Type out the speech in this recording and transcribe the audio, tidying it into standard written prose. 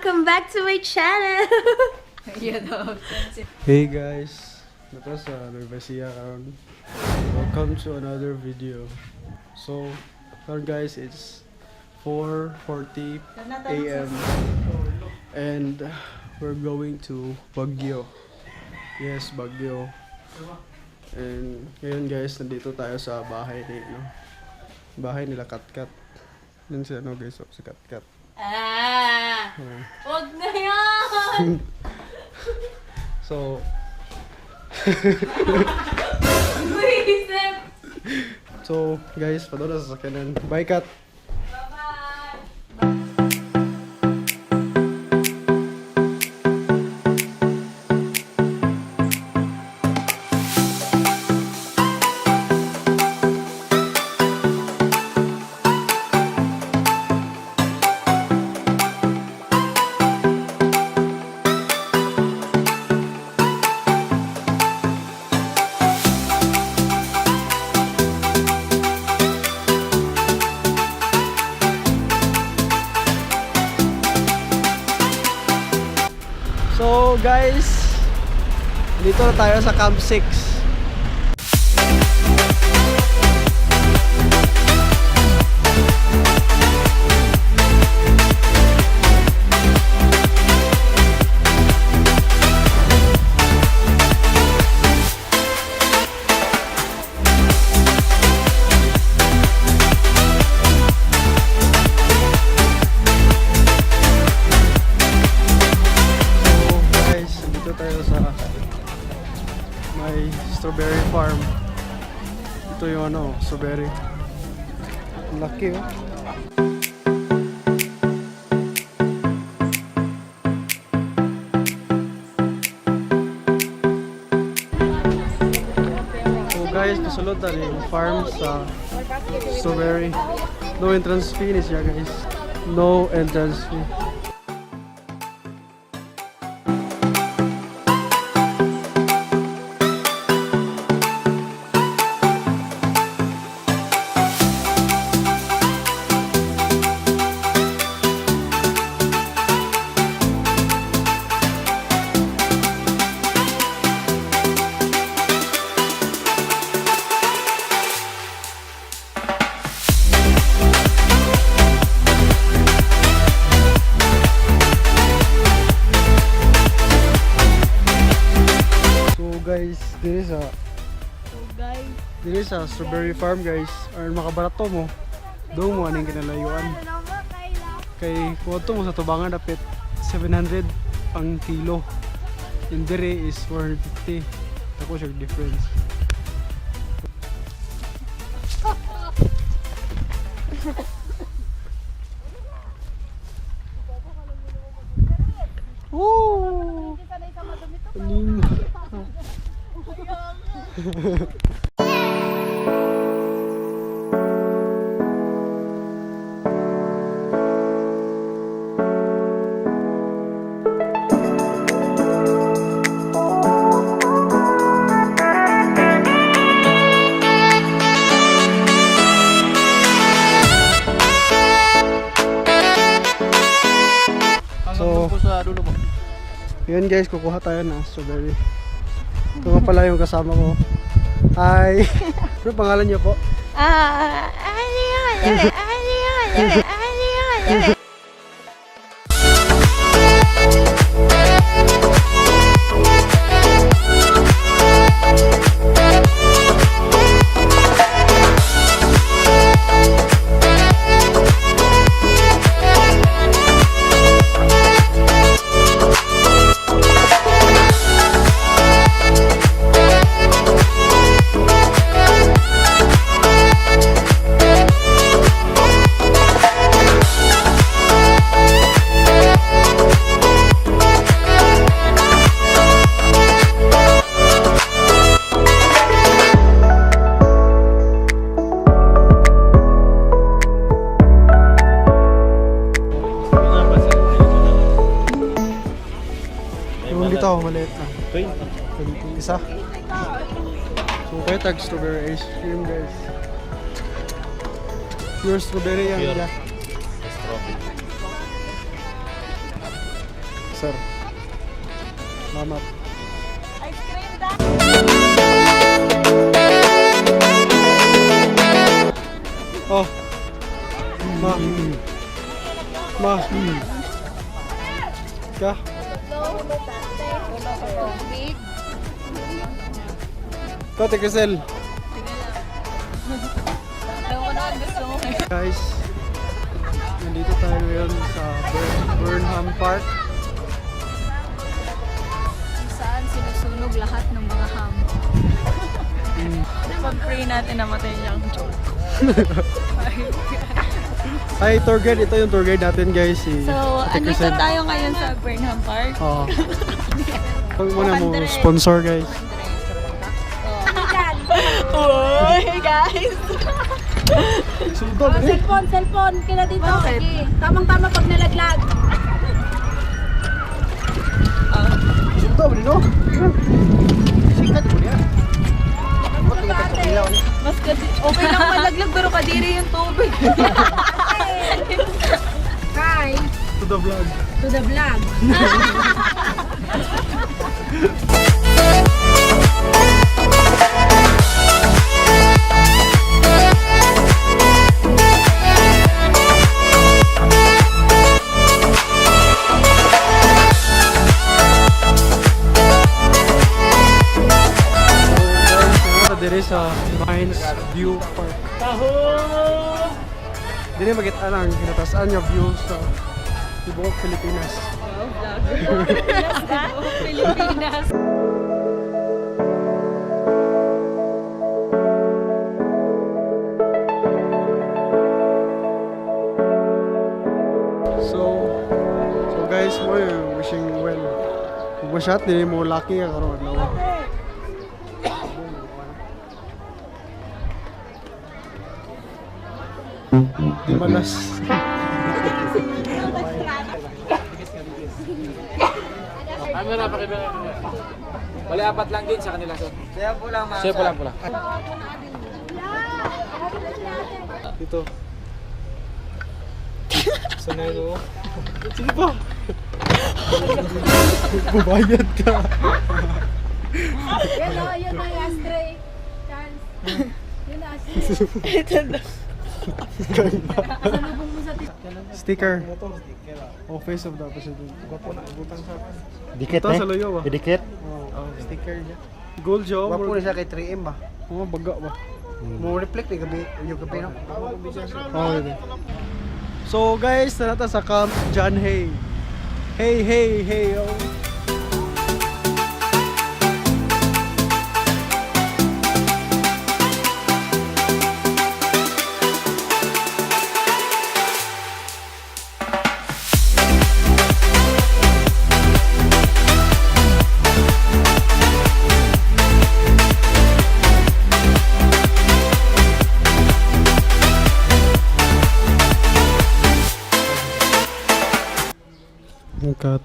Welcome back to my channel! Hey guys, nata sa Nueva Ecija karon. Welcome to another video. So, karon guys, it's 4:40 a.m. and we're going to Baguio. Yes, Baguio. And ngayon guys, nandito tayo sa bahay ni no. Bahay nila Katkat. Yun si ano guys, oh, si Katkat. Ah! Oh. Wag na yan! So, Buisit! so guys, padula sa sakyanan. Bye, Kat. Bye-bye! So guys, dito na tayo sa Camp 6. So guys, dito tayo sa may strawberry farm. Ito yung ano, strawberry. Ang laki oh. So guys, pasulod na rin farm sa strawberry. No entrance fee ni siya guys. No entrance fee. So guys, diri sa So guys, diri sa strawberry farm guys, aron makabarato mo. Do mo aning kinalayuan. Kay kuwadto mo sa tubangan dapit 700 ang kilo. And diri is 450. Tako siya difference. Woo! Anim. So, sa dulo mo. Yun guys, kukuha tayo ng strawberry. Ito nga pala yung kasama ko. Hi! Ano pangalan niyo po? Ah! Ano yan? Ano yan? Ano yan? Yung dito, maliit lang. 20. 20. Isa. So, kaya tag strawberry ice cream guys. Pure strawberry yan. Pure. Yeah. Strawberry. Sir. Salamat. Ice cream da! Oh. Ma. Ma. Ka. Tubig. Ikaw, Ate Crisel. Ewan ko naman gusto mo. Guys, nandito tayo ngayon sa Burnham Park. Kung saan sinusunog lahat ng mga ham. Pag-pray natin namatay niya ang joke. Ay, tour guide. Ito yung tour guide natin, guys. Si So, Ate andito Crisel. tayo ngayon sa Burnham Park. Oo. Huwag muna mo 200. sponsor, guys. Oh, hey guys! Sultan, eh. Cellphone, cellphone. Kila dito. Bakit? Sige. Tamang-tama pag nalaglag. Sultan, no? Sikat mo niya. Mas okay lang malaglag pero kadiri yung tubig. Hi To the vlog. to the vlog. So, guys, dire sa Mines View Park. Taho! Dire makita lang kinatasan nga view sa tibuok Pilipinas. Wow, vlogger. Pilipinas. So guys, mo yung wishing well. Kung masyat, di mo lucky ka karon adlaw. Di malas. Camera, pakibera. Bali, apat lang din sa kanila, sir. Siya po lang, Siya po lang pula. Dito. Sanay ko. Sige pa. Bubayad ka. Yan o, yun ang ashtray. Chance. Yun ang ashtray. Pasalubong mo sa Sticker. Office of the President. Dikit Ito eh. sa luyo ba? Dikit. Oh. Sticker niya. Gold job. Wapo na siya kay 3M ba? Mga baga ba? Mo reflect ni gabi, yung gabi no. Oh, okay. So guys, narata sa Camp John Hay. Hey, hey, hey. Oh. Ang cat.